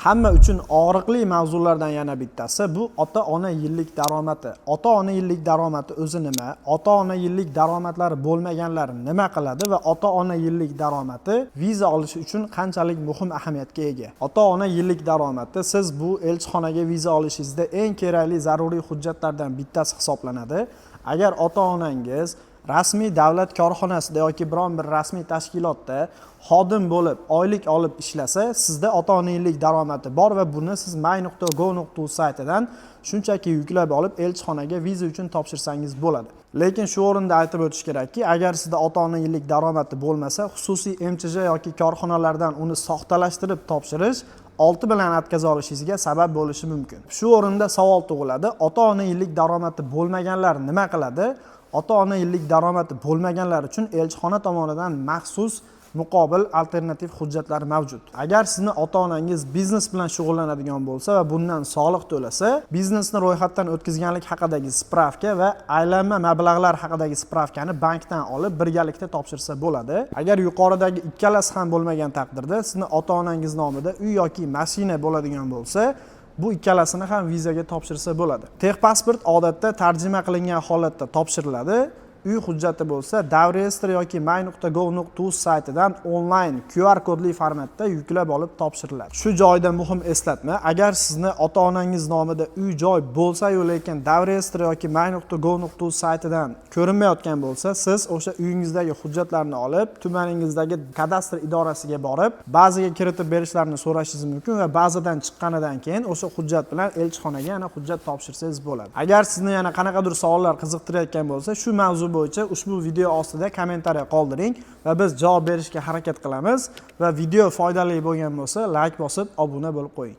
Hamma uchun og'riqli mavzulardan yana bittasi bu ota-ona yillik daromadi. Ota-ona yillik daromadi o'zi nima? Ota-ona yillik daromadlari bo'lmaganlar nima qiladi va ota-ona yillik daromadi viza olish uchun qanchalik muhim ahamiyatga ega? Ota-ona yillik daromadi siz bu elchixonaga viza olishingizda eng kerakli zaruriy hujjatlardan bittasi hisoblanadi. Agar ota-onangiz rasmiy davlat korxonasida yoki biron bir rasmiy tashkilotda xodim bo'lib oylik olib ishlasa, sizda ota-ona yillik daromadi bor va buni siz my.gov.uz saytidan shunchaki yuklab olib, elchixonaga viza uchun topshirsangiz bo'ladi. Lekin shu o'rinda aytib o'tish kerakki, agar sizda ota-ona yillik daromadi bo'lmasa, xususiy МЧЖ yoki korxonalardan uni soxtalashtirib topshirish olti bilan отказа olishingizga sabab bo'lishi mumkin. Shu o'rinda savol tug'iladi: ota-ona yillik daromadi bo'lmaganlar nima qiladi? Ota-ona yillik daromadi bo'lmaganlar uchun elchixona tomonidan maxsus muqobil alternativ hujjatlar mavjud. Agar sizni ota-onangiz biznes bilan shug'ullanadigan bo'lsa va bundan soliq to'lasa, biznesni ro'yxatdan o'tkazganlik haqidagi spravka va aylanma mablag'lar haqidagi spravkani bankdan olib, birgalikda topshirsa bo'ladi. Agar yuqoridagi ikkalasi ham bo'lmagan taqdirda, sizni ota-onangiz nomida uy yoki mashina bo'ladigan bo'lsa, bu ikkalasini ham vizaga topshirsa bo'ladi. Texpasport odatda tarjima qilingan holatda topshiriladi. Uy hujjati bo'lsa, Davreyestr yoki my.gov.uz saytidan onlayn QR kodli formatda yuklab olib topshiriladi. Shu joyda muhim eslatma: agar sizni ota-onangiz nomida uy joy bo'lsa-yu, lekin Davreyestr yoki my.gov.uz saytidan ko'rinmayotgan bo'lsa, siz o'sha uyingizdagi hujjatlarni olib, tumaningizdagi kadastr idorasiga borib, bazaga kiritib berishlarini so'rashingiz mumkin va bazadan chiqqanidan keyin o'sha hujjat bilan elchixonaga yana hujjat topshirsangiz bo'ladi. Agar sizni yana qanaqadir savollar qiziqtirayotgan bo'lsa, shu mavzu bo'yicha ushbu video ostida kommentariya qoldiring va biz javob berishga harakat qilamiz. Va video foydali bo'lgan bo'lsa, layk bosib, obuna bo'lib qo'ying.